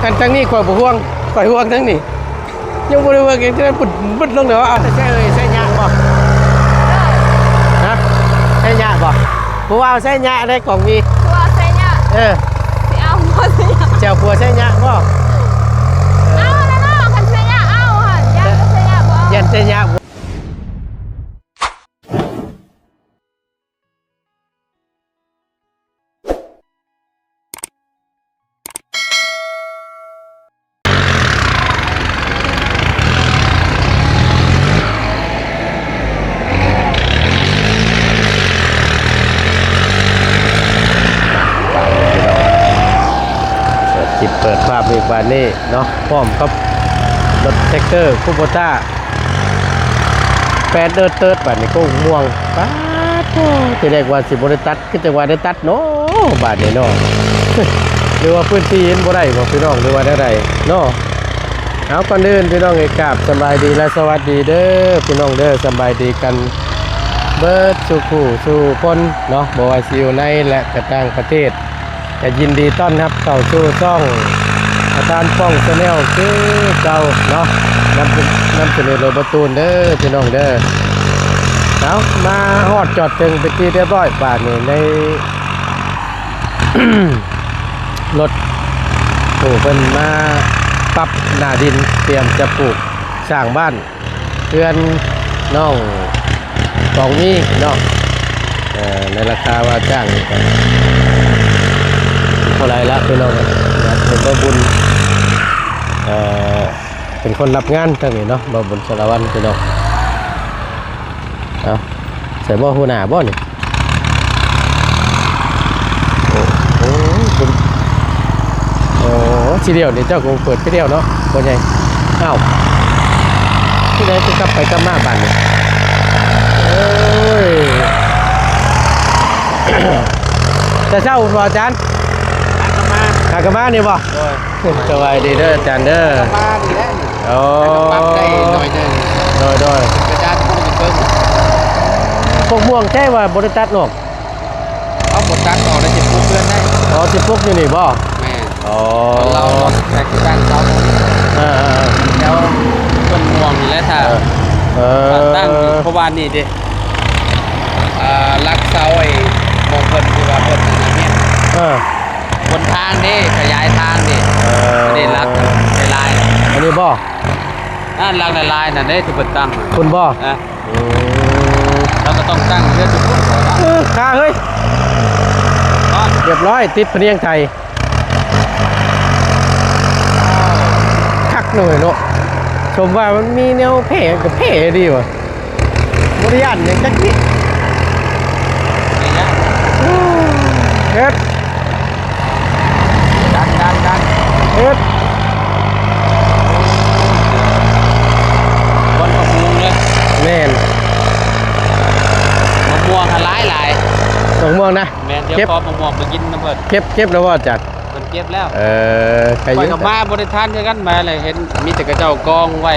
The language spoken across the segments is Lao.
ຄັນທາງນີ້ຂ້ອຍບໍ່ຫ່ວງ ຂ້ອຍຫ່ວງທາງນີ້ ຍັງບໍ່ໄດ້ເບິ່ງຫຍັງເທື່ອ ບຶດໆລົງເດີ. ເອົາ ແຕ່ໃຊ້ ເອີຍ ໃຊ້ຍາກບໍ່? ຮະ? ໃຊ້ຍາກບໍ່? ຜູ້ວ່າວໃຊ້ຍາກເດ້ ຂອງມີ ຜົວໃຊ້ຍາກ ເອີ ຊິເອົາບໍ່ໃຊ້ຍາກ ຊິເອົາຜົວໃຊ້ຍາກບໍ່? ເອົາແລ້ວເນາະ ຄັນໃຊ້ຍາກເອົາຫັ້ນ ຢ້ານແຕ່ໃຊ້ຍາກບໍ່ເອົາ ຢ້ານແຕ່ຍາກບໍ່. ເປີດຄລິບເປີດພາບອີກບາດນີ້ເນາະ ພ້ອມກັບລົດແທັກເຕີຄູໂບຕ້າ ແປດເດີດເຕີດ ບາດນີ້ໂຄກມ່ວງ ປາດໂທ້ ທີແລກວ່າຊິບໍ່ໄດ້ຕັດ ຄືຈັ່ງວ່າໄດ້ຕັດເນາະ ບາດນີ້ເນາະ ຫຼືວ່າພື້ນທີ່ມັນບໍ່ໄດ້ບໍ່ພີ່ນ້ອງ ຫຼືວ່າແນວໃດເນາະ. ເອົາ ກ່ອນອື່ນພີ່ນ້ອງເອີຍ ກາບສະບາຍດີ ແລະ ສະຫວັດດີເດີພີ່ນ້ອງເດີ ສະບາຍດີກັນເບິດສູ່ຜູ້ສູ່ຄົນເນາະ ບໍ່ວ່າຊິຢູ່ໃນ ແລະ ກະຕ່າງປະເທດ ກະຍິນດີຕ້ອນຮັບເຂົ້າສູ່ຊ່ອງອາຈານປ້ອງ Channel ຄືເກົ່າເນາະ ນຳ ນຳສະເໜີໂດຍບໍ່ຕູນເດີພີ່ນ້ອງເດີ. ເອົາ ມາຮອດຈອດເຖິງເປັນທີ່ຮຽບຮ້ອຍ ບາດນີ້ໃນ ລົດ ໂອ້ ເພິ່ນມາປັບໜ້າດິນ ຕຽມຈະປູກສ້າງບ້ານ ເຮືອນນ້ອງກອງມີເນາະ ເອີ ໃນລາຄາວ່າຈ້າງນີ້ກໍເທົ່າໃດລະພີ່ນ້ອງເອີຍ ເປັນບ່າວບຸນ ເອີ ເປັນຄົນຮັບງານທາງນີ້ເນາະ ບ່າວບຸນສາລະວັນພີ່ນ້ອງ. ເອົາ ໃສ່ບໍ່ ຫົວໜ້າບໍ່ນີ້? ໂອ້ ໂອ້ ໂອ້ ສີດຽວນີ້ ເຈົ້າກໍເປີດຄືດຽວເນາະ ພໍ່ໃຫຍ່. ອ້າວ ທີ່ໃດຄືກັບໄປກັບມາບາດນີ້? ໂອ້ຍ ແຕ່ເຊົ້າບໍ່ ອາຈານ? ຫາກັບມາ ຫາກັບມານີ້ບໍ່? ໂດຍ. ສະບາຍດີເດີອາຈານເດີ ມານີ້ແຫຼະ ໂອ້ ປັບໄດ້ໜ້ອຍໜຶ່ງ ໂດຍໆ ອາຈານຄົງຈະເບິ່ງ ພວກມ່ວງແທ້ວ່າບໍ່ໄດ້ຕັດອອກ ເອົາ ບໍ່ຕັດອອກແລ້ວຊິປູກເຮືອນໄດ້ ອໍ ຊິປູກຢູ່ນີ້ບໍ່? ແມ່ນ ອໍ ລາວແຕ່ງເສົາ ເອີໆໆ ແຖວຕົ້ນມ່ວງນີ້ແຫຼະ ຖ້າ ເອີ ເອີ ຕັ້ງຢູ່ ເພາະວ່ານີ້ເດ້ ອ່າ ຫຼັກເສົາໄອ້ໝ່ອງເພິ່ນທີ່ວ່າເພິ່ນອັນນັ້ນແມ່ນ ເອີ ຫົນທາງເດ້ ຂະຫຍາຍທາງເດ້ ເອີ ອັນນີ້ຫຼັກຫຼາຍໆ ອັນນີ້ບໍ່? ນັ້ນຫຼັກຫຼາຍໆ ນັ້ນເດ້ທີ່ເພິ່ນຕັ້ງ ພຸ້ນບໍ່? ເອີ ອືມ ລາວກໍຕ້ອງຕັ້ງເຮືອນຢູ່ພຸ້ນ ເອີ ຄາເຮີ້ຍ ຮຽບຮ້ອຍ ຕິດພະນຽງໄທ ຄັກໜ້ອຍເນາະ ສົມວ່າມັນມີແນວແພ້ ກໍແພ້ດີວ່າ ບໍ່ໄດ້ຢ້ານຫຍັງຈັກນິດ ເຮັດ ດັນໆໆ ເຮັດ ຄົນກໍມຸງເລີຍ ແມ່ນ ມະມ່ວງຫັ້ນຫຼາຍໆ ມະມ່ວງນະ ແມ່ນ ດຽວຂໍມະມ່ວງໄປກິນນຳເພິ່ນ ເກັບ ເກັບແລ້ວບໍ່ອາຈານ? ເພິ່ນເກັບແລ້ວ ເອີ ຂ້ອຍກໍມາບໍ່ໄດ້ທັນຄືກັນ ມາແລ້ວເຫັນມີແຕ່ເຂົາເຈົ້າກອງໄວ້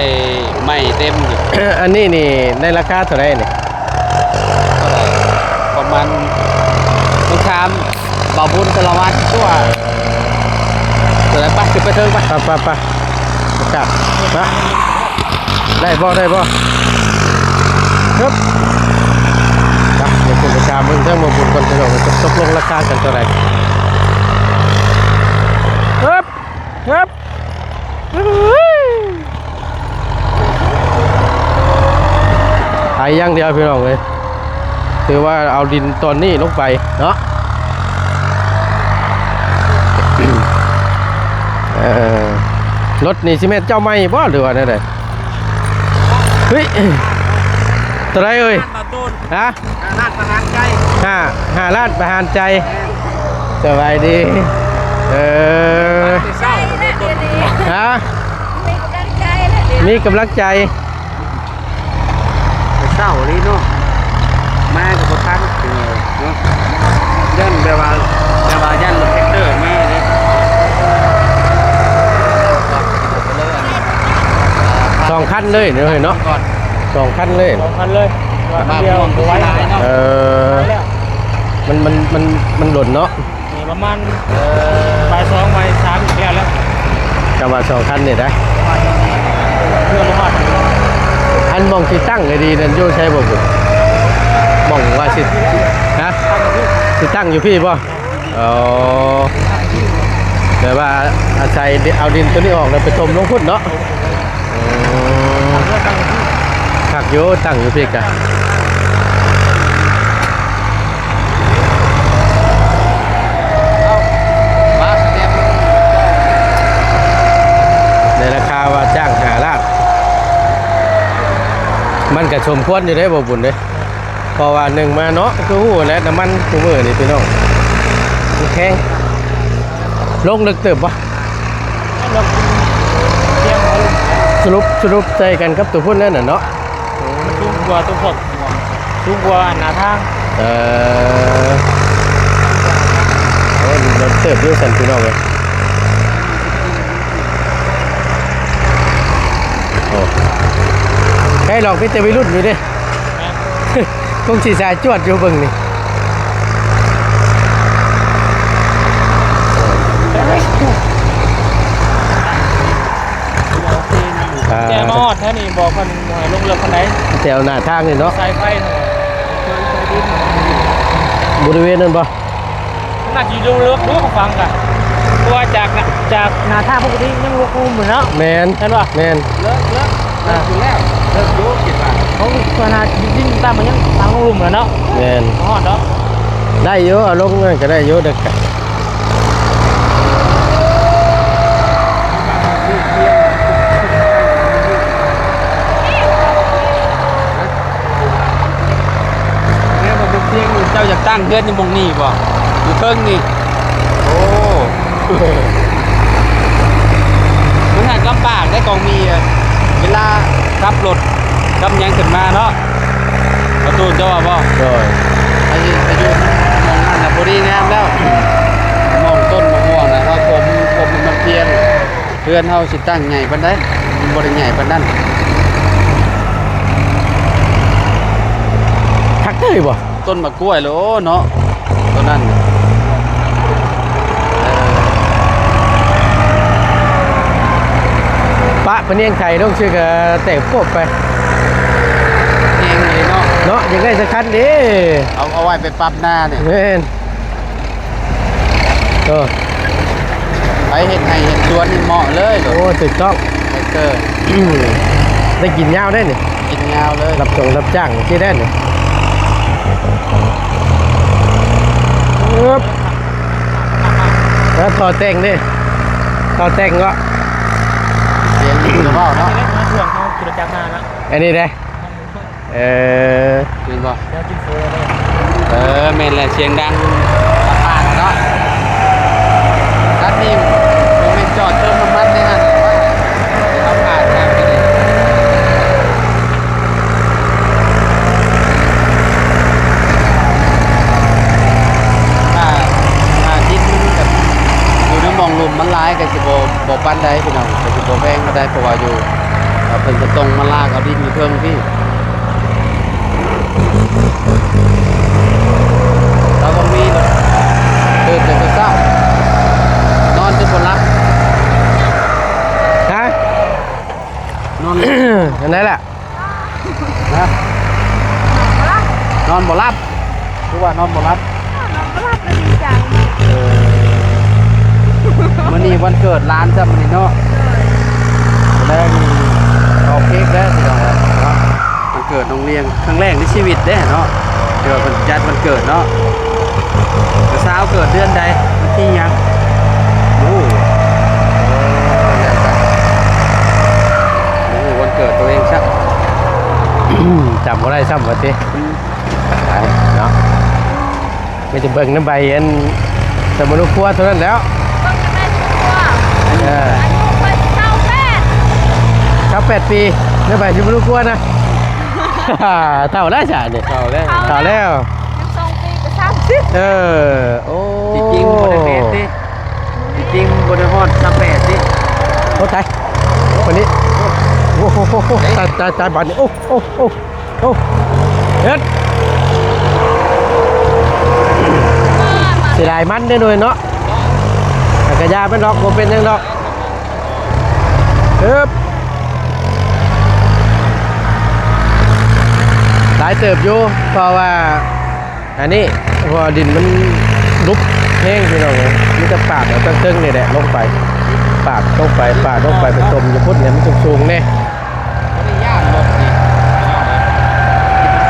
ໄມ້ເຕັມຢູ່ ອັນນີ້ນີ້ໃນລາຄາເທົ່າໃດນີ້? ປະມານ ຕ້ອງຖາມບ່າວບຸນສາລະວັນຕົວະ ເອີ ເທົ່າໃດ ໄປ ຂຶ້ນໄປເທິງໄປ ໄປໆໆ ໄປ ໄດ້ບໍ່ ໄດ້ບໍ່? ຮຶບ ໄປ ດຽວຂຶ້ນໄປຖາມເບິ່ງເທິງບ່າວບຸນກ່ອນ ພີ່ນ້ອງ ວ່າຈະຕົກລົງລາຄາກັນເທົ່າໃດ? ຮຶບ ຮຶບ ໄຖຢ່າງດຽວ ພີ່ນ້ອງເອີຍ ຖືວ່າເອົາດິນຕອນນີ້ລົງໄປເນາະ ເອີ ລົດນີ້ຊິແມ່ນເຈົ້າໃໝ່ບໍ່ ຫຼືວ່າແນວໃດ? ເຮີ້ຍ ເທົ່າໃດເອີຍ? ຮະ? ຫ້າ ຫ້າລ້ານປະຫານໃຈ ຫ້າ ຫ້າລ້ານປະຫານໃຈ ສະບາຍດີ ເອີ ຮະ? ມີກຳລັງໃຈ ມີກຳລັງໃຈ ແຕ່ເຊົ້າອີ່ຫຼີເນາະ ມາກໍບໍ່ທັນ ເນາະ ຢ້ານແບບວ່າ ແບບວ່າຢ້ານລົດແທັກເຕີມາເດ້ ສອງຄັນເລີຍເນາະ ເນາະ ສອງຄັນເລີຍ ສອງຄັນເລີຍ ມາ ຄັນດຽວບໍ່ໄຫວ ເອີ ມັນ ມັນ ມັນ ມັນດົນເນາະ ນີ້ປະມານ ເອີ ບ່າຍສອງ ບ່າຍສາມ ແລ້ວແຫຼະ ກະວ່າສອງຄັນນີ້ໄດ໋. ເພື່ອບໍ່ຮອດ ອັນໝ່ອງຊິຕັ້ງໃຫ້ດີນັ້ນຢູ່ໃສບໍ່ບຸນ? ໝ່ອງວ່າຊິ ຮະ? ຊິຕັ້ງຢູ່ພີ້ບໍ່? ອໍ ແບບວ່າອາໄສເອົາດິນໂຕນີ້ອອກແລ້ວໄປຖົມລົງພຸ້ນເນາະ. ເອີ ຄັກຢູ່ ຕັ້ງຢູ່ພີ້ກະ ໃນລາຄາວ່າຈ້າງຫ້າລ້ານ ມັນກະສົມຄວນຢູ່ເດ້ ບໍ່ບຸນເດ້. ເພາະວ່າໜຶ່ງມາເນາະ ຄືຮູ້ແຫຼະ ນ້ຳມັນຄູ່ມື້ນີ້ພີ່ນ້ອງ ມັນແພງ. ລົງເລິກເຕີບບໍ່? ສະຫຼຸບ ສະຫຼຸບໃສ່ກັນກັບຕົວພຸ້ນນັ້ນນະເນາະ. ມັນສູງກວ່າຕົວພວກ ສູງກວ່າໜ້າທາງ. ເອີ ໂອ້ ເລິກເຕີບຢູ່ຊັ້ນພີ່ນ້ອງເອີຍ. ໂອ້ ໃກ້ລອກມີແຕ່ໄວລຸ້ນຢູ່ເດ້. ແມ່ນ ຄົງຊິສາຍຈວດຢູ່ເບິ່ງນີ້. ແຕ່ມາຮອດແຖວນີ້ບໍ່ ເພິ່ນບໍ່ໃຫ້ລົງເລິກປານໃດ ແຖວໜ້າທາງນີ້ເນາະ ສາຍໄຟ ບໍລິເວນນັ້ນບໍ່? ໜ້າຈະຢູ່ເລິກຢູ່ ຟັງກະ ເພາະວ່າຈາກ ຈາກໜ້າທາງປົກກະຕິຍັງລົງລຸ່ມຢູ່ເນາະ. ແມ່ນ ແມ່ນບໍ່? ແມ່ນ ເລິກ ເລິກ ເລິກຢູ່ແລ້ວ ເລິກຢູ່ຄິດວ່າ ເຂົາວ່າໜ້າດິນຕ່ຳມັນຍັງຝັງລົງລຸ່ມແລ້ວເນາະ. ແມ່ນ ຮອດເນາະ ໄດ້ຢູ່ ເອົາລົງນັ້ນກະໄດ້ຢູ່ ເດີກະ ແມ່ນບໍ່? ເຈົ້າຢາກຕັ້ງເຮືອນຢູ່ໝ່ອງນີ້ບໍ່? ຢູ່ເທິງນີ້. ໂອ້ ມັນຫາກລຳບາກໄດ໋ ກອງມີ ເວລາຂັບລົດກັບຫຍັງຂຶ້ນມາເນາະ ປະຕູນ ເຈົ້າວ່າບໍ່? ໂດຍ ໄປ ໄປຢູ່ໝ່ອງນັ້ນນະ ພໍດີງາມແລ້ວ ໝ່ອງຕົ້ນມະມ່ວງນະ ເຮົາຖົມ ຖົມໃຫ້ມັນພຽງ. ເຮືອນເຮົາຊິຕັ້ງໃຫຍ່ປານໃດ? ມັນບໍ່ໄດ້ໃຫຍ່ປານນັ້ນ. ຄັກເລີຍບໍ່? ຕົ້ນໝາກກ້ວຍໂລເນາະ ໂຕນັ້ນ. ເອີ ປະພະນຽງໄຖລົງຊື່ກະແຕກໂພບໄປ. ແຮງອີ່ຫຼີເນາະ ເນາະ ຢາກໄດ້ຈັກຄັນເດ້ ເອົາ ເອົາໄວ້ໄປປັບນານີ້. ແມ່ນ. ເອີ ໄປເຮັດໄຮ່ເຮັດສວນນີ້ເໝາະເລີຍໂລດ. ໂອ້ ຖືກຕ້ອງ ແທຣັກເຕີ ໄດ້ກິນຍາວເດ້ນີ້ ກິນຍາວເລີຍ ຮັບຈ້ອງຮັບຈ້າງຊີ້ໄດ້ນີ້. ອຶບ ແລ້ວຕໍ່ແຕ່ງເດ້ ຕໍ່ແຕ່ງເນາະ ສຽງດີກະເວົ້າເນາະ ມາຊ່ວງເຮົາຂີ່ລົດຈັກມາເນາະ ອັນນີ້ເດ້. ເອີ ແມ່ນບໍ່? ແລ້ວກິນເຝີເລີຍ. ເອີ ແມ່ນແຫຼະ ສຽງດັງປາດໆເນາະ. ຄັນນີ້ບໍ່ແມ່ນຈອດເຕີມນ້ຳມັນເດ້ຫັ້ນ ເອົາຜ່ານທາງນີ້. ຖ້າ ຖ້າດິນມັນແບບຢູ່ໃນໝ່ອງລຸ່ມມັນຫຼາຍກະຊິບໍ່ ບໍ່ປານໃດພີ່ນ້ອງ ກະຊິບໍ່ແພງປານໃດ ເພາະວ່າຢູ່ ເພິ່ນກະຕ້ອງມາລາກເອົາດິນຢູ່ເທິງພີ້. ລາວບໍ່ມີດອກ ຕື່ນແຕ່ເຊົ້າ ນອນຈົນບໍ່ຫຼັບ. ຮະ? ນອນ ອັນໃດລະ? ຮະ? ນອນບໍ່ຫຼັບ. ຄືວ່ານອນບໍ່ຫຼັບ? ນອນບໍ່ຫຼັບ ກະດີໃຈ. ເອີ ມື້ນີ້ວັນເກີດຫຼານຊ້ຳມື້ນີ້ເນາະ. ໂດຍ ມື້ແລງນີ້ເອົາເຄ້ກແລ້ວພີ່ນ້ອງເອີຍເນາະ ວັນເກີດນ້ອງລຽງ ຄັ້ງແລກໃນຊີວິດເດ້ເນາະ ທີ່ວ່າເພິ່ນຈັດວັນເກີດເນາະ. ສາວເກີດເດືອນໃດ ວັນທີຫຍັງ? ໂອ້ ເອີ ແລ້ວກະ ໂອ້ ວັນເກີດໂຕເອງຊະ ຈຳບໍ່ໄດ້ຊ້ຳວ່າຕິ. ໄປເນາະ ມີແຕ່ເບິ່ງນຳໃບອັນສະມະໂນຄົວເທົ່ານັ້ນແຫຼ້ວ. ເບິ່ງນຳໃບສະມະໂນຄົວ. ເອີ ອາຍຸຂ້ອຍຊາວແປດ ຊາວແປດປີ ນຳໃບສະມະໂນຄົວນະ. ເຖົ້າແລ້ວຊະນີ້ ເຖົ້າແລ້ວ ເຖົ້າແລ້ວ ຍັງສອງປີກະສາມສິບ. ເອີ ໂອ້ ທີ່ຈິງບໍ່ໄດ້ແປດຕິ ທີ່ຈິງບໍ່ໄດ້ຮອດຊາວແປດຕິ. ໂອ້ ຕາຍ ບາດນີ້ ໂອ້ ໂອ້ ຕາຍ ຕາຍ ຕາຍ ບາດນີ້ ໂອ້ ໂອ້ ໂອ້ ໂອ້ ເຮັດ ເສຍດາຍມັນເດ້ໜ່ວຍເນາະ ແຕ່ກະຢ່າມັນດອກ ບໍ່ເປັນຫຍັງດອກ. ເອີບ ຫຼາຍເຕີບຢູ່ ເພາະວ່າອັນນີ້ ເພາະວ່າດິນມັນຫຼຸບແຮງພີ່ນ້ອງເອີຍ ມີແຕ່ປາດເອົາຕັ້ງເທິງນີ້ແຫຼະລົງໄປ ປາດລົງໄປ ປາດລົງໄປ ໄປຕົມຢູ່ພຸ້ນແຫຼະ ມັນສູງໆແດ່. ບໍ່ໄດ້ຢ້ານລົດນີ້ພີ່ນ້ອງເອີຍ.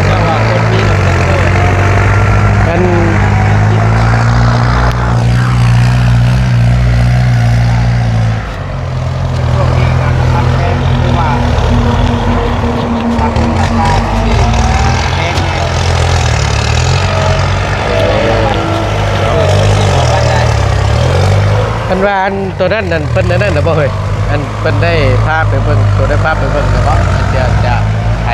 ແຕ່ວ່າຄົນມີລົດແທັກເຕີ ອັນ ຊ່ວງນີ້ການນ້ຳມັນແພງ ຄືວ່າ ປັບຂຶ້ນລາຄາທີ່ແພງແຮງ ເອີ ບໍ່ປານໃດ. ເພິ່ນວ່າອັນໂຕນັ້ນນັ້ນ ເພິ່ນອັນນັ້ນນະບໍ່ເຮີ້ຍ? ອັນເພິ່ນໄດ້ພາໄປເບິ່ງ ໂຕໄດ້ພາໄປເບິ່ງແລ້ວບໍ່? ຈະ ຈະໄປ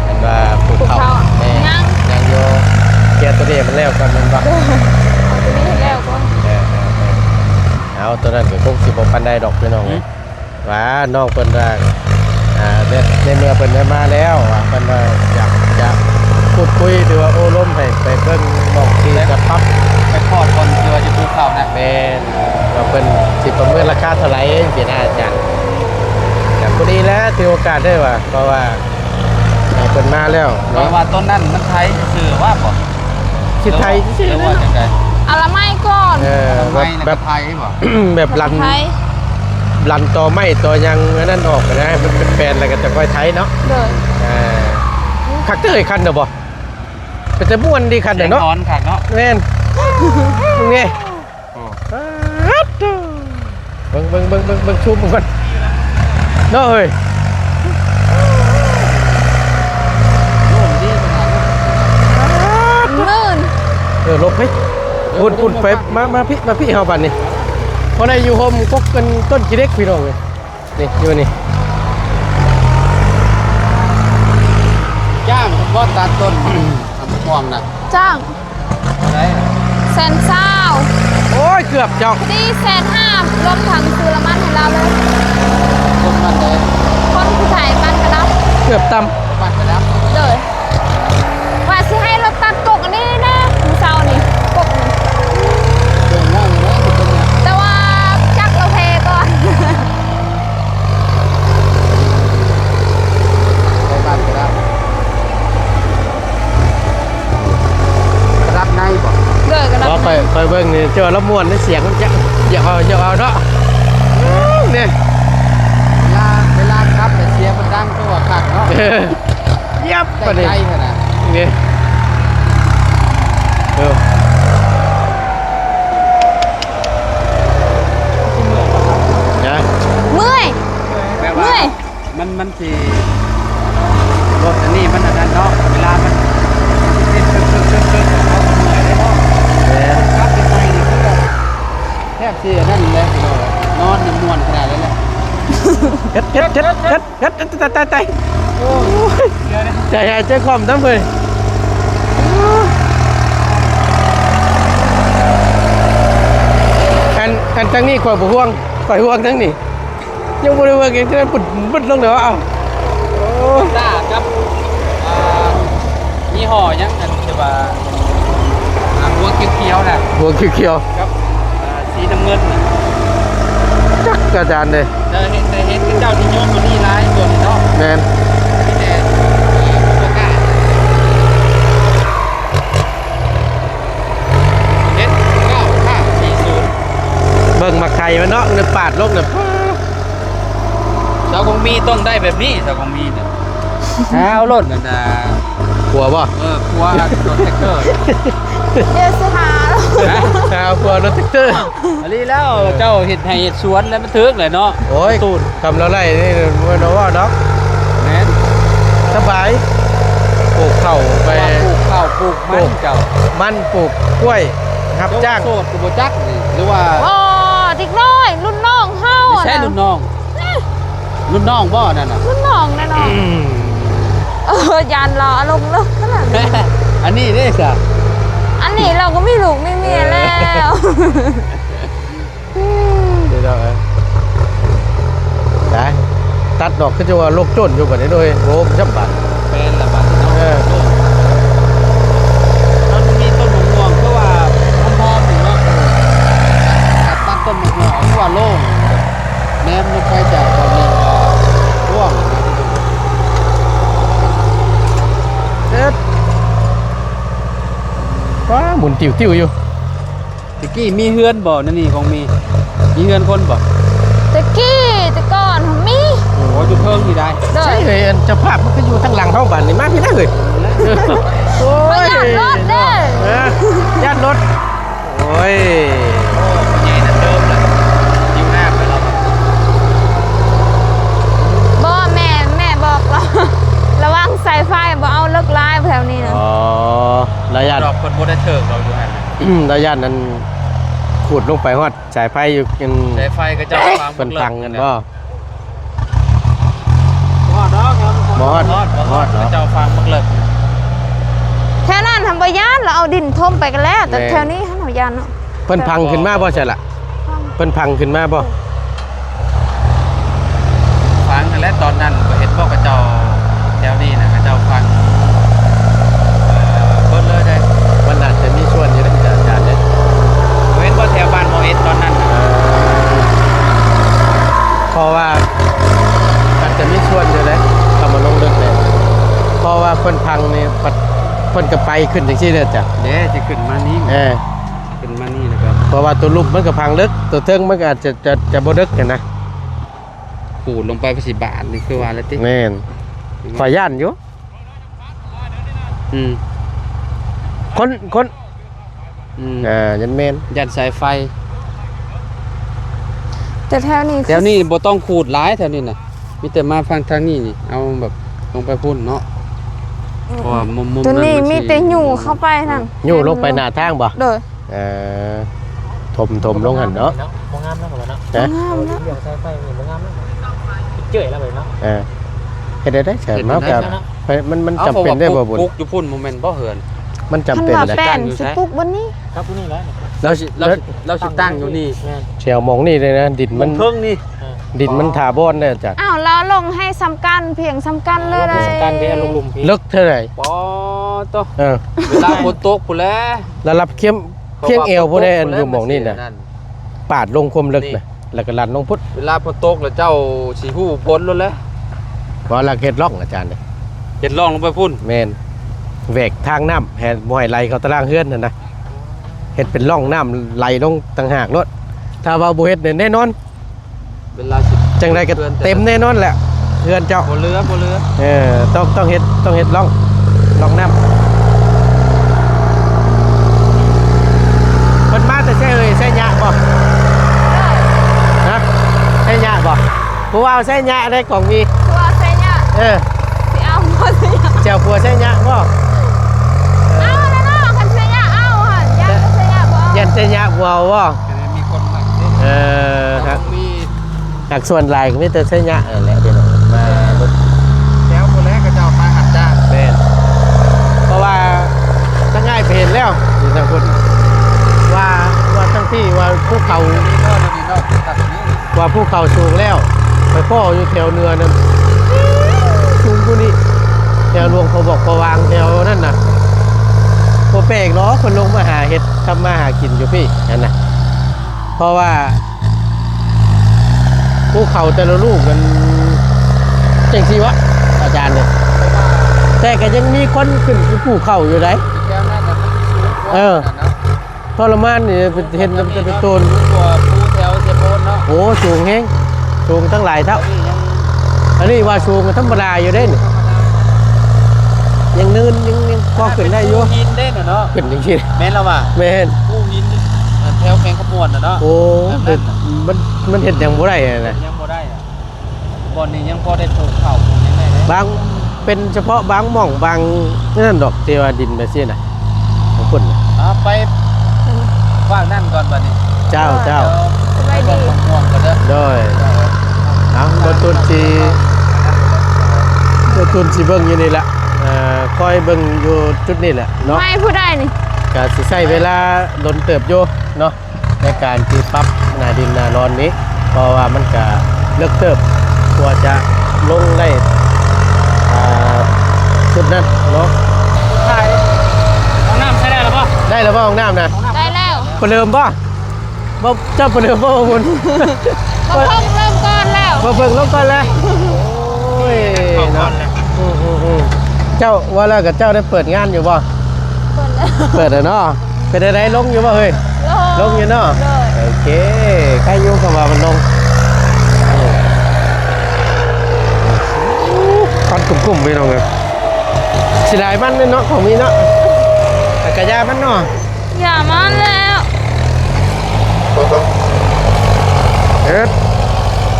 ອັນວ່າປູກເຂົ້າ ປູກເຂົ້າ ແມ່ນ ຍັງ ຍັງຢູ່ ເຄຍໂຕນີ້ໃຫ້ມັນແລ້ວກ່ອນແມ່ນບໍ່? ໂດຍ ເອົາໂຕນີ້ໃຫ້ແລ້ວກ່ອນ. ເອີ ເອີ ເອີ ເອົາ ໂຕນັ້ນກໍຄົງຊິບໍ່ປານໃດດອກພີ່ນ້ອງເອີຍ. ຫືມ ວ່ານ້ອງເພິ່ນວ່າ ອ່າ ໃນເມື່ອເພິ່ນໄດ້ມາແລ້ວ ວ່າເພິ່ນວ່າຢາກຈະພູດຄຸຍ ຫຼືວ່າໂອ້ລົມໃຫ້ໄປເບິ່ງໝ່ອງທີ່ຈະປັບ ໄປພອດບ່ອນທີ່ວ່າຈະປູກເຂົ້ານະ. ແມ່ນ ວ່າເພິ່ນຊິປະເມີນລາຄາເທົ່າໃດ ຈັ່ງຊີ້ນະອາຈານ. ກໍພໍດີແລ້ວ ຖືໂອກາດເດີວ່າ ເພາະວ່າ ເອີ ເພິ່ນມາແລ້ວເນາະ. ແປວ່າຕົ້ນນັ້ນມັນໄຖຊື່ວ່າບໍ່? ຊິໄຖຊື່ ຫຼືວ່າຈັ່ງໃດ? ອະລະໄມກ່ອນ. ເອີ ອະລະໄມ ແລ້ວກໍໄຖບໍ່? ແບບ ແລ້ວກໍລັນ ໄຖ ລັນຕໍໄມ້ຕໍຫຍັງອັນນັ້ນອອກນະ ໃຫ້ມັນເປັນແປນ ແລ້ວກໍຈະຄ່ອຍໄຖເນາະ. ໂດຍ. ເອີ ຄັກເຕີ ຄັນນະບໍ່? ເປັນຕາມ່ວນດີຄັນນະເນາະ. ສຽງຮອນຄັກເນາະ. ແມ່ນ ນີ້. ໂອ້ ປາດໂທ້ ເບິ່ງ ເບິ່ງ ເບິ່ງ ເບິ່ງ ເບິ່ງ ຊູມເບິ່ງກ່ອນເນາະເຮີ້ຍ. ໂອ້ ດີຂະໜາດນັ້ນ ປາດໂທ້ ມື່ນ. ເອີ ຫຼົບເຮີ້ຍ ພຸ້ນ ພຸ້ນ ໄປ ມາ ມາພີ້ ມາພີ້ເຮົາບາດນີ້ ພໍໄດ້ຢູ່ຮົ່ມກົກກັນຕົ້ນຂີ້ເຫຼັກພີ່ນ້ອງເອີຍ. ນີ້ ຢູ່ນີ້ ຈ້າງບໍ່ຕັດຕົ້ນ ອຳພວງນະ? ຈ້າງ. ເທົ່າໃດ? ແສນຊາວ. ໂອ້ຍ ເກືອບເຈົ້າ. ພໍດີແສນຫ້າ ລວມທັງຊື້ລະມັນໃຫ້ລາວເລີຍ. ຄົນບ້ານໃດ? ຄົນຜູ້ໄທບ້ານກະດັບ. ເກືອບຕຳ ບ້ານກະດັບ. ໂດຍ. ວ່າຊິໃຫ້ລາວຕັດກົກອັນນີ້ແດ່ ມື້ເຊົ້ານີ້ ກົກນີ້. ເປັນຫຍັງນະ ເປັນຫຍັງ? ແຕ່ວ່າຈັກລາວແພ້ກ່ອນ. ໄປບ້ານກະດັບ ກະດັບໃນບໍ່? ໂດຍ ກະດັບໃນ. ຂ້ອຍ ຂ້ອຍເບິ່ງນີ້ ເຈົ້າລະມ່ວນ ສຽງມັນຈະຢາກເອົາ ຢາກເອົາເນາະ ນີ້. ເວລາ ເວລາຂັບແລ້ວສຽງມັນດັງ ຄືວ່າຄັກເນາະ. ຢຽບປານນີ້ ໄກໆຫັ້ນນະ ນີ້. ເອີ ນະ ເມື່ອຍ ແບບວ່າ ເມື່ອຍ ມັນ ມັນຊິ ລົດອັນນີ້ມັນອັນນັ້ນເນາະ ເວລາມັນ ມັນຊິເປັນເກີກໆໆ ເຮົາກໍເມື່ອຍເດ້ເນາະ. ແມ່ນ ຂັບໄປໃສ່ນີ້ຄືແບບ ແທບຊິອັນນັ້ນແຫຼະ ນອນນີ້ມ່ວນຂະໜາດນັ້ນແຫຼະ. ເຮັດ ເຮັດ ເຮັດ ເຮັດ ເຮັດ ຕາຍ ຕາຍ ຕາຍ ຕາຍ. ໂອ້ຍ ໃຈຫາຍໃຈຄວ່ຳນຳເວີຍ. ອັນ ອັນທາງນີ້ຂ້ອຍບໍ່ຫ່ວງ ຂ້ອຍຫ່ວງທາງນີ້ ຍັງບໍ່ໄດ້ເບິ່ງຫຍັງ ຈະໄດ້ປຶດ ປຶດລົງເລີຍວ່າ ເອົ້າ ໂອ້ຍ ຕ້າກັບ ອ່າ ຍີ່ຫໍ້ຫຍັງ ອັນທີ່ວ່າ ອ່າ ຫົວຂຽວໆນະ ຫົວຂຽວໆ ກັບ ອ່າ ສີນ້ຳເງິນນະ ຈັກອາຈານເດ້. ແຕ່ເຫັນ ແຕ່ເຫັນເຂົາເຈົ້ານິຍົມໂຕນີ້ຫຼາຍ ໂຕນີ້ເນາະ. ແມ່ນ ມີແຕ່ ອ່າ ໂຟກັສ ເຈັດເກົ້າຫ້າສີ່ສູນ ເບິ່ງໝາກໄຂ່ມັນເນາະ ມັນປາດລົງນະ. ສາວກອງມີຕ້ອງໄດ້ແບບນີ້ ສາວກອງມີນະ. ຫາເອົາລົດນັ້ນນະ ຂົວບໍ່? ເອີ ຂົວລົດແທັກເຕີ. ດຽວຊິຫາ ຫາ ຫາຂົວລົດແທັກເຕີ. ອັນນີ້ແລ້ວ ເອີ ເຈົ້າເຮັດໄຮ່ເຮັດສວນແລ້ວມັນຖືກແຫຼະເນາະ. ໂອ້ຍ ຕູນ ຄຳລາວໄລ່ນີ້ບໍ່ໄດ້ເວົ້າດອກ. ແມ່ນ ສະບາຍ ປູກເຂົ້າໄປ ປູກເຂົ້າ ປູກມັນ ປູກເຈົ້າ ມັນ ປູກກ້ວຍ ຮັບຈ້າງ. ໂສດກໍບໍ່ຈັກນີ້ ຫຼືວ່າ ບໍ່ ເດັກນ້ອຍລຸ້ນນ້ອງເຮົາ. ໃຊ່ລຸ້ນນ້ອງ ລຸ້ນນ້ອງບໍ່ນັ້ນນະ? ລຸ້ນນ້ອງແນ່ນອນ. ເອີ ຢ້ານລາວອາລົມເລີກຂະໜາດນີ້. ອັນນີ້ເດ້ຊະ? ອັນນີ້ລາວກໍມີລູກມີເມຍແລ້ວ. ເອີ ພີ່ນ້ອງເອີຍ ໄປ ຕັ ດອກຄືຈະວ່າໂລກໂຈນຢູ່ບັດນີ້ເດ້ ໂອ້ ຈຳບາດ ແມ່ນລະບັດນີ້ເນາະ ເອີ ໂລກ ມັນມີຕົ້ນມະມ່ວງຄືວ່າຫອມໆນີ້ເນາະ ເອີ ຕັດຕົ້ນມະມ່ວງຄືວ່າໂລ່ງ ແນມລົງໄປຈາກບ່ອນນີ້ກວ້າງນະ ເອີ ວ້າ ໝູນຕິວໆຢູ່. ແຕ່ກີ້ມີເຮືອນບໍ່ ໃນນີ້ຂອງມີ ມີເຮືອນຄົນບໍ່? ແຕ່ກີ້ ແຕ່ກ່ອນມີ ໂອ້ ຢູ່ເທິງນີ້ໄດ໋ ໂດຍ ໃຊ່ເລີຍ ອັນເຈົ້າພາບມັນຄືຢູ່ທາງຫຼັງເຮົາ ບາດນີ້ມາພີ້ນະເຮີ້ຍ ໂອ້ຍ ຢ້ານລົດເດີ ຮະ ຢ້ານລົດ ໂອ້ຍ ໂອ້ ໃຫຍ່ນະເຕີບລະ ຢູ່ໜ້າໄປລະ ບໍ່ ແມ່ ແມ່ບອກລະ ລະວັງສາຍໄຟ ບໍ່ເອົາເລິກຫຼາຍແຖວນີ້ນະ ອໍ ລະຢ້ານ ດອກເພິ່ນບໍ່ໄດ້ເຖິງດອກຢູ່ຫັ້ນ ລະຢ້ານນັ້ນ ຂູດລົງໄປຮອດສາຍໄຟຢູ່ ສາຍໄຟເຂົາເຈົ້າວາງ ເພິ່ນພັງກັນບໍ່? ບໍ່ຮອດດອກ ບໍ່ຮອດ ບໍ່ຮອດ ບໍ່ຮອດ ເຂົາເຈົ້າວາງບັກເລິກ ແຖວນັ້ນຫັ້ນບໍ່ຢ້ານ ລາວເອົາດິນຖົມໄປກໍແລ້ວ ແຕ່ແຖວນີ້ຫັ້ນເຮົາຢ້ານເນາະ ເພິ່ນພັງຂຶ້ນມາບໍ່ຊັ້ນລະ? ເພິ່ນພັງຂຶ້ນມາບໍ່? ຝັງຫັ້ນແຫຼະ ຕອນນັ້ນບໍ່ເຫັນບໍ່ ເຂົາເຈົ້າແຖວນີ້ນະ ເຂົາເຈົ້າຝັງ ເອີ ເບິດເລີຍເດ້ ມັນອາດຈະມີສ່ວນຢູ່ເດ້ອາຈານເດ້ ບໍ່ເຫັນບໍ່ແຖວບ້ານໝໍເອັດຕອນນັ້ນນະ ເອີ ເພາະວ່າອາດຈະມີສ່ວນຢູ່ເດ້ ຄຳວ່າລົງເລິກເດ້ ເພາະວ່າເພິ່ນພັງນີ້ ເພິ່ນກໍໄປຂຶ້ນຈັ່ງຊີ້ເດ້ອາຈານ ເດ້ ຊິຂຶ້ນມານີ້ ເອີ ຂຶ້ນມານີ້ແລ້ວກໍ ເພາະວ່າຕົວລຸ່ມມັນກໍພັງເລິກ ຕົວເທິງມັນກໍອາດຈະ ຈະ ຈະບໍ່ເລິກຫັ້ນນະ ຂູດລົງໄປ ໄປຊິບາດນີ້ຄືວ່າແລ້ວຕິ ແມ່ນ ຂ້ອຍຢ້ານຢູ່ ອືມ ຄົນ ຄົນ ອືມ ອ່າ ຢ້ານແມ່ນ ຢ້ານສາຍໄຟ ແຕ່ແຖວນີ້ ແຖວນີ້ບໍ່ຕ້ອງຂູດຫຼາຍ ແຖວນີ້ນະ ມີແຕ່ມາຝັ່ງທາງນີ້ນີ້ ເອົາແບບລົງໄປພຸ້ນເນາະ ອືມ ເພາະວ່າມຸມ ມຸມ ຕົວນີ້ ນັ້ນມັນ ມີແຕ່ຫຍູ້ເຂົ້າໄປນັ້ນ ຫຍູ້ລົງໄປໜ້າທາງບໍ່? ໂດຍ ເອີ ຖົມ ຖົມລົງຫັ້ນເນາະ ບໍ່ງາມເນາະ ບໍ່ງາມເນາະ ເອີ ເຮັດໄດ້ໃສ ເຮົາກໍ ມັນ ມັນຈຳເປັນໄດ້ບໍ່ບຸນ ເອົາ ເພາະວ່າປຸກຢູ່ພຸ້ນ ບໍ່ແມ່ນບໍ່ເຮືອນ ມັນຈຳເປັນ ຄັນວ່າແປນຊິປຸກບ່ອນນີ້ ກັບຜູ້ນີ້ແຫຼະ ລາວຊິ ລາວຊິຕັ້ງຢູ່ນີ້ ແມ່ນ ແຖວໝ່ອງນີ້ເລີຍນະ ດິນມັນ ເທິງນີ້ ເອີ ດິນມັນຖາວອນເດ້ອາຈານ ອ້າວ ລາວລົງໃຫ້ສ່ຳກັນ ພຽງສ່ຳກັນເລີຍ ເລິກເທົ່າໃດ? ປໍໂຕ ເອີ ເວລາຝົນຕົກພຸ້ນແຫຼະ ລະດັບຄຽມ ຄຽງແອວພຸ້ນແຫຼະ ອັນຢູ່ໝ່ອງນີ້ນະ ປາດລົງຄວາມເລິກນະ ແລ້ວກໍລັນລົງພຸ້ນ ເວລາຝົນຕົກແລ້ວເຈົ້າຊິຮູ້ຜົນໂລດແຫຼະ ວ່າລະເຮັດຮ່ອງອາຈານເດ້ ເຮັດຮ່ອງລົງໄປພຸ້ນ ແມ່ນ ແຫວກທາງນ້ຳ ແຮ່ ບໍ່ໃຫ້ໄຫຼເຂົ້າຕາລ່າງເຮືອນຫັ້ນນະ ເຮັດເປັນຮ່ອງນ້ຳໄຫຼລົງຕ່າງຫາກໂລດ ຖ້າວ່າບໍ່ເຮັດນີ້ແນ່ນອນ ເວລາຊິ ຈັ່ງໃດກໍເຕັມແນ່ນອນແຫຼະ ເຮືອນເຈົ້າ ບໍ່ເຫຼືອ ບໍ່ເຫຼືອ ເອີ ຕ້ອງ ຕ້ອງເຮັດ ຕ້ອງເຮັດຮ່ອງ ຮ່ອງນ້ຳ ເພິ່ນມາແຕ່ໃສເອີຍ ໄຊຍະບໍ່? ຮະ ໄຊຍະບໍ່? ຜູ້ວ່າວໄຊຍະໄດ້ຂອງມີ ຜູ້ວ່າວໄຊຍະ ເອີ ຊິເອົາບໍ່ໄຊຍະ ເຈົ້າຜົວໄຊຍະບໍ່? ເອົາແລ້ວເນາະ ຄັນໄຊຍະເອົາຫັ້ນ ຢ້ານໄຊຍະບໍ່ເອົາ ຢ້ານໄຊຍະບໍ່ເອົາບໍ່? ເອີ ຄັບ ມີ ຫາກສ່ວນຫຼາຍກໍມີແຕ່ໄຊຍະນັ້ນແຫຼະພີ່ນ້ອງ ມາລົດແຖວພຸ້ນແຫຼະ ເຂົາເຈົ້າມາຮັບຈ້າງ ແມ່ນ ເພາະວ່າທາງອ້າຍໄປເຫັນແລ້ວ ຢູ່ທາງພຸ້ນ ວ່າ ວ່າທາງພີ້ວ່າພູເຂົາ ວ່າພູເຂົາສູງແລ້ວ ໄປພໍ້ຢູ່ແຖວເໜືອນັ້ນ ສູງກວ່ານີ້ ແຖວຫຼວງພະບອກພະວາງ ແຖວນັ້ນນະ ບໍ່ແປກດອກ ເພິ່ນລົງມາຫາເຮັດ ທຳມາຫາກິນຢູ່ພີ້ຫັ້ນນະ ເພາະວ່າ ພູເຂົາແຕ່ລະລູກມັນຈັ່ງຊີ້ວະ ອາຈານເອີຍ ແຕ່ກໍຍັງມີຄົນຂຶ້ນພູເຂົາຢູ່ໃດ໋ ເອີ ທໍລະມານນີ້ ເຫັນນຳແຕ່ເປັນໂຕນ ໂອ້ ສູງແຮງ ສູງຕັ້ງຫຼາຍເທົ່າ ອັນນີ້ວ່າສູງທຳມະດາຢູ່ເດ້ນີ້ ຍັງເນີນ ຍັງ ຍັງພໍຂຶ້ນໄດ້ຢູ່ ຫີນເດ້ເນາະ ຂຶ້ນຈັ່ງຊີ້ ແມ່ນລະວ່າ ແມ່ນ ພູຫີນ ແຖວແຂວງຄຳມ່ວນນະເນາະ ໂອ້ ມັນ ມັນເຮັດຫຍັງບໍ່ໄດ້ຫັ້ນນະ ຍັງບໍ່ໄດ້ ບ່ອນນີ້ຍັງພໍໄດ້ປູກເຂົ້າປູກຫຍັງໄດ້ເດ້ ບາງ ເປັນສະເພາະບາງໝ່ອງ ບາງນັ້ນດອກ ທີ່ວ່າດິນແບບຊີ້ນະ ຂອງເພິ່ນນະ ອ່າ ໄປຟາກນັ້ນກ່ອນບັດນີ້ ເຈົ້າ ເຈົ້າ ສະບາຍດີ ໂດຍ ເອົາ ບໍ່ຕຸນຊິ ບໍ່ຕຸນຊິເບິ່ງຢູ່ນີ້ລະ ເອີ ຄອຍເບິ່ງຢູ່ຈຸດນີ້ແຫຼະເນາະ ໄມ້ຜູ້ໃດນີ້ ກະຊິໃຊ້ເວລາດົນເຕີບຢູ່ເນາະ ໃນການທີ່ປັບໜ້າດິນໜ້າດອນນີ້ ເພາະວ່າມັນກະເລິກເຕີບ ກວ່າຈະ ລົງໄດ້ ອ່າ ຊຸດນັ້ນເນາະ. ຖ່າຍ ຫ້ອງນ້ຳໃຊ້ໄດ້ແລ້ວບໍ່? ໄດ້ແລ້ວບໍ່ຫ້ອງນ້ຳນະ? ໄດ້ແລ້ວ. ປະເລີ່ມບໍ່? ບໍ່ ເຈົ້າປະເລີ່ມບໍ່ບຸນ? ບໍ່ເພິ່ງເລີ່ມກ່ອນແລ້ວ. ບໍ່ເພິ່ງລົງກ່ອນແລ້ວ. ໂອ້ຍ ເຂົ້າກ່ອນແລ້ວ. ເນາະ ອືມໆໆ ເຈົ້າວ່າແລ້ວ ກະເຈົ້າໄດ້ເປີດງານຢູ່ບໍ່? ເປີດແລ້ວ ເປີດແລ້ວເນາະ. ເປັນຈັ່ງໃດ ລົງຢູ່ບໍ່ເຮີ້ຍ? ລົງ ລົງຢູ່ເນາະ. ໂດຍ ໂອເຄ ໃກ້ຢູ່ ຄຳວ່າມັນລົງ. ຄວັນກຸ້ມໆ ພີ່ນ້ອງເອີຍ. ເສຍດາຍມັນເນາະ ຂອງມີເນາະ. ແຕ່ກະຢ່າມັນເນາະ. ຢ່າມັນແລ້ວ. ເອີ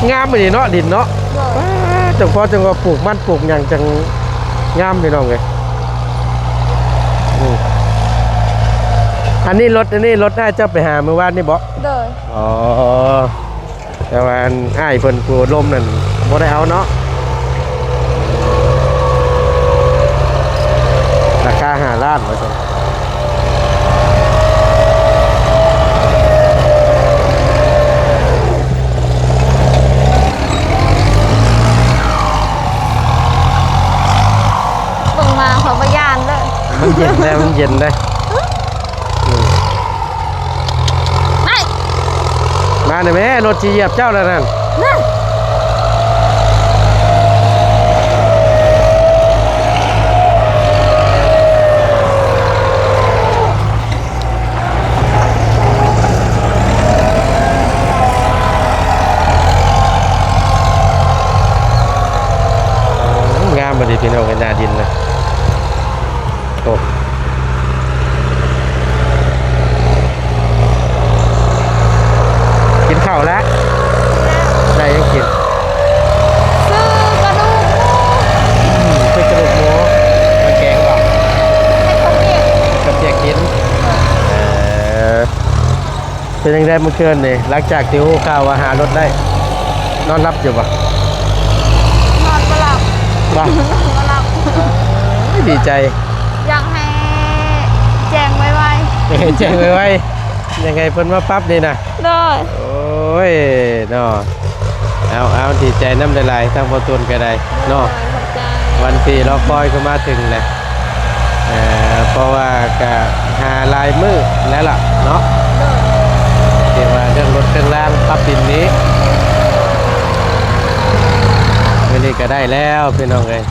ງາມອີ່ຫຼີເນາະ ດິນເນາະ. ໂດຍ ປາດ ຈັ່ງພໍຈັ່ງວ່າປູກມັນປູກຫຍັງຈັ່ງງາມ ພີ່ນ້ອງເອີຍ. ອືມ ອັນນີ້ລົດ ອັນນີ້ລົດອ້າຍເຈົ້າໄປຫາມື້ວານນີ້ບໍ? ໂດຍ ອໍ ແຕ່ວ່າອັນອ້າຍເພິ່ນຜູ້ລົມນັ້ນບໍ່ໄດ້ເອົາເນາະ. ລາຄາຫ້າລ້ານວ່າຊັ້ນ. ເບິ່ງມາຂ້ອຍບໍ່ຢ້ານເລີຍ. ມັນເຢັນໄດ໋ ມັນເຢັນໄດ໋. ອືມ ໄປ ມາໜ່ອຍແມ່ ລົດຊິຢຽບເຈົ້າແລ້ວນັ້ນ. ນະ ງາມບໍ່ດີພີ່ນ້ອງເອີຍ ໜ້າດິນນະ. ໂອ້ ກິນເຂົ້າແລ້ວ? ໄດ້ຫຍັງກິນ? ຊື້ກະດູກໝູ. ອືມ ຊື້ກະດູກໝູມາແກງບໍ? ເຮັດເຂົ້າປຽກ ເຮັດເຂົ້າປຽກກິນ. ເອີ ເປັນຈັ່ງໃດເມື່ອຄືນນີ້ ຫຼັງຈາກທີ່ຮູ້ຂ່າວວ່າຫາລົດໄດ້ ນອນຫຼັບຢູ່ບໍ່? ນອນບໍ່ຫຼັບ. ບໍ່? ບໍ່ຫຼັບ. ໂອ້ຍ ດີໃຈ. ຢາກໃຫ້ແຈ້ງໄວໆ. ຢາກໃຫ້ແຈ້ງໄວໆ ຢາກໃຫ້ເພິ່ນມາປັບນີ້ນະ. ໂດຍ. ໂອ້ຍ ເນາະ. ເອົາໆ ດີໃຈນຳຫຼາຍໆ ທາງພໍ່ຕູນກໍໄດ້ເນາະ. ໂດຍ ຂອບໃຈ. ວັນທີ່ລໍຄອຍກໍມາເຖິງແລ້ວ. ເອີ ເພາະວ່າກະຫາຫຼາຍມື້ແລ້ວລະເນາະ. ໂດຍ. ທີ່ວ່າເລື່ອງລົດເຄື່ອງລາງປັບດິນນີ້ ມື້ນີ້ກະໄດ້ແລ້ວພີ່ນ້ອງເອີຍ.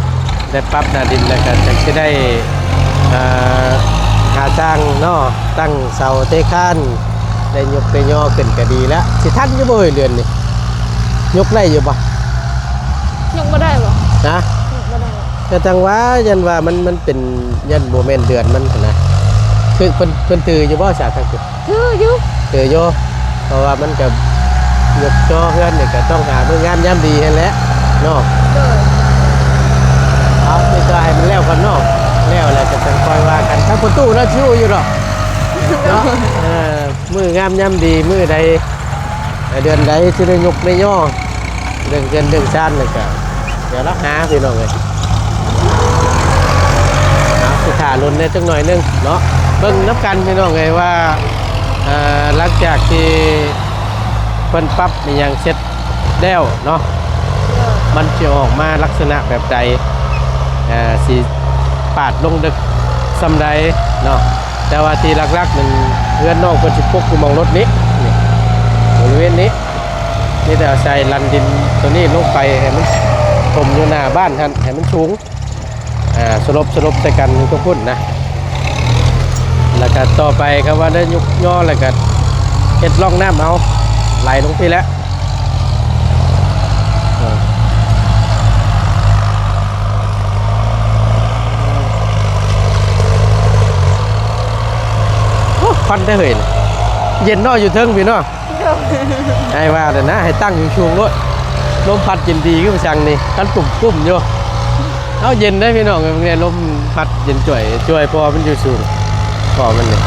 ໄດ້ປັບໜ້າດິນແລ້ວກະຈັ່ງຊິໄດ້ ເອີ ຫາຊ່າງເນາະ ຕັ້ງເສົາເທຄານ ໄດ້ຍົກໄດ້ຍໍຂຶ້ນກະດີແລ້ວ. ຊິທັນຢູ່ບໍ່ເຮີ້ຍ ເດືອນນີ້? ຍົກໄດ້ຢູ່ບໍ່? ຍົກບໍ່ໄດ້ບໍ່? ນະ? ຍົກບໍ່ໄດ້. ກະຈັ່ງວ່າ ຢ້ານວ່າມັນ ມັນເປັນ ຢ້ານບໍ່ແມ່ນເດືອນມັນຫັ້ນນະ. ຄືເພິ່ນ ເພິ່ນຖືຢູ່ບໍ່ສາທາງພຸ້ນ? ຖືຢູ່ ຖືຢູ່. ເພາະວ່າມັນກະຍົກຈອເຮືອນນີ້ກະຕ້ອງຫາມື້ງາມຍາມດີຫັ້ນແຫຼະເນາະ. ໂດຍ. ເອົາ ມີແຕ່ໃຫ້ມັນແລ້ວກ່ອນເນາະ. ແລ້ວແລ້ວກະຈັ່ງຄ່ອຍວ່າກັນ. ທາງປະຕູເນາະ ຊິຮູ້ຢູ່ດອກເນາະ. ເອີ ມື້ງາມຍາມດີມື້ໃດ ເດືອນໃດຊິໄດ້ຍົກໄດ້ຍໍ ເລື່ອງເຮືອນເລື່ອງຊານນີ້ກະ ດຽວລະຫາພີ່ນ້ອງເອີຍ. ເອົາ ຊິຖ້າດົນແດ່ຈັກໜ້ອຍໜຶ່ງເນາະ. ເບິ່ງນຳກັນພີ່ນ້ອງເອີຍວ່າ ເອີ ຫຼັງຈາກທີ່ເພິ່ນປັບອີ່ຫຍັງເສັດແລ້ວເນາະ ມັນຊິອອກມາລັກສະນະແບບໃດ ເອີ ຊິປາດລົງເດິກສ່ຳໃດເນາະ. ແຕ່ວ່າທີ່ຫຼັກໆນັ້ນ ເຮືອນນ້ອງເພິ່ນຊິປົກຢູ່ໝ່ອງລົດນີ້ ນີ້ ບໍລິເວນນີ້. ມີແຕ່ອາໄສລັນດິນໂຕນີ້ລົງໄປໃຫ້ມັນຖົມຢູ່ໜ້າບ້ານຫັ້ນ ໃຫ້ມັນສູງ ອ່າ ສະຫຼົບ ສະຫຼົບໃສ່ກັນຢູ່ຕົງພຸ້ນນະ. ແລ້ວກະຕໍ່ໄປ ຄຳວ່າໄດ້ຍຸກຍໍ ແລ້ວກະເຮັດຮ່ອງນ້ຳເອົາ ໄຫຼລົງພີ້ແຫຼະ. ໂອ້ ຄວັນແທ້ເຮີ້ຍ ເຢັນເນາະ ຢູ່ເທິງພີ້ເນາະ. ໂດຍ. ອ້າຍວ່າແລ້ວນະ ໃຫ້ຕັ້ງຢູ່ສູງໂລດ ລົມພັດເຢັນດີຄືວ່າຊັ້ນນີ້ ຄັນປຸ້ມໆຢູ່. ເອົາ ເຢັນເດ້ພີ່ນ້ອງເອີຍ ເບິ່ງແດ່ ລົມພັດເຢັນຈ່ວຍໆ ເພາະວ່າມັນຢູ່ສູງ ເພາະມັນນີ້.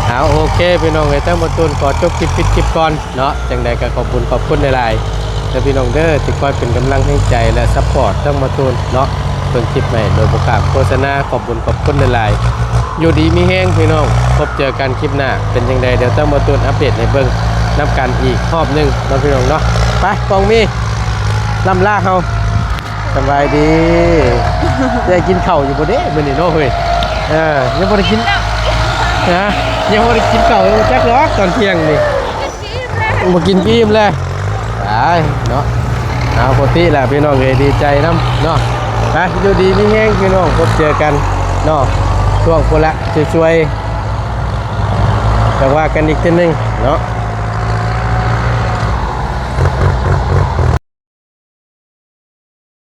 ເອົາ ໂອເຄ ພີ່ນ້ອງເອີຍ ທາງບ່າວຕູນຂໍຈົບຄລິບ ປິດຄລິບກ່ອນເນາະ. ຈັ່ງໃດກໍຂອບບຸນຂອບຄຸນຫຼາຍໆເດີພີ່ນ້ອງເດີ ທີ່ຄອຍເປັນກຳລັງແຮງໃຈ ແລະ ຊັບພອດທາງບ່າວຕູນເນາະ ເບິ່ງຄລິບໃໝ່ໂດຍບໍ່ຂ້າມໂຄສະນາ. ຂອບບຸນຂອບຄຸນຫຼາຍໆ ຢູ່ດີມີແຮງພີ່ນ້ອງ ພົບເຈີກັນຄລິບໜ້າ. ເປັນຈັ່ງໃດ ດຽວທາງບ່າວຕູນອັບເດດໃຫ້ເບິ່ງ ນຳກັນອີກຮອບໜຶ່ງເນາະພີ່ນ້ອງເນາະ. ໄປ ກອງມີ ລ່ຳລາເຮົາ. ສະບາຍດີ. ໄດ້ກິນເຂົ້າຢູ່ບໍ່ເດ້ມື້ນີ້ເນາະເຮີ້ຍ? ເອີ ຍັງບໍ່ໄດ້ກິນ ຮະ ຍັງບໍ່ໄດ້ກິນເຂົ້າຈັກດອກຕອນທ່ຽງນີ້. ບໍ່ກິນອີ່ມແລ້ວ ຕາຍເນາະ. ເອົາ ປົກກະຕິແຫຼະພີ່ນ້ອງເອີຍ ດີໃຈນຳເນາະ. ໄປ ຢູ່ດີມີແຮງພີ່ນ້ອງ ພົບເຈີກັນເນາະ ຊ່ວງພຸ້ນລະ ຊ່ວຍໆ ຈັ່ງວ່າກັນອີກເທື່ອໜຶ່ງເນາະ.